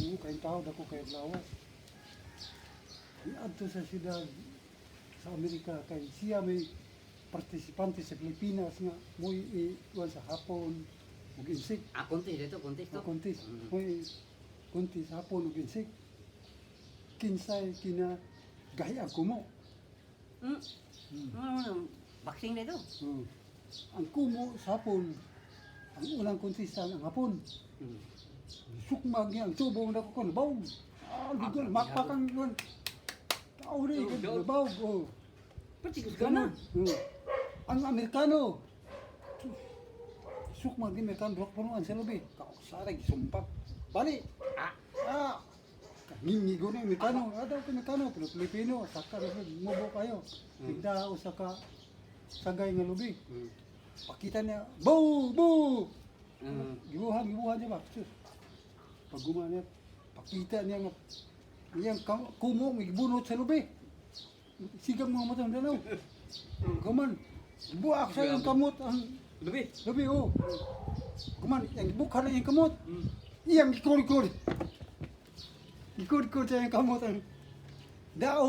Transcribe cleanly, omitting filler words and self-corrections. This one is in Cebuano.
Dako kay tao, dako kay lawas. Niadto sa siyudad sa Amerika kay siya may partisipante sa Pilipinas nga mo'y ikuan sa Hapon ug insik. Ah, contest ito, contest to. Oh, contest. Mo'y contest sa Hapon ug insik. Kinsay kina gahi ang kumo. Ano, ano, boxing na ito. Ang kumo sa Hapon, ang unang contestant ang Hapon. Sukmag niya ang tubong na ko bawg. Ah, Ah, lugal makpak ang kuan. Tao rin, Oh, dog. bawg. Oh. Pero tigus ka na. Ang Amerikano. Sukmag ni Amerikano, duha ka punuan sa lubi. Kausara, gisumpak. Bali. Ah, Ah! Ngingigo ni Amerikano. Ah, daw ka Amerikano, pero Pilipino, saka rin, mubo kayo. Tigda o saka sagay nga lubi. Pakita niya, bo! Bo! Gibuhan, gibuhan niya ba? Sus. Pag guma niya, pakita niya nga, iyang kumo, may gibunot sa lubi. Sigang mga mata ng danaw. Kuman, buak sa iyang kamot ang Lubi. lubi, oh. Kuman, iyang gibukhan na iyang kamot. Iyang gikurikuri. Gikurikuri sa iyang kamot ang dao.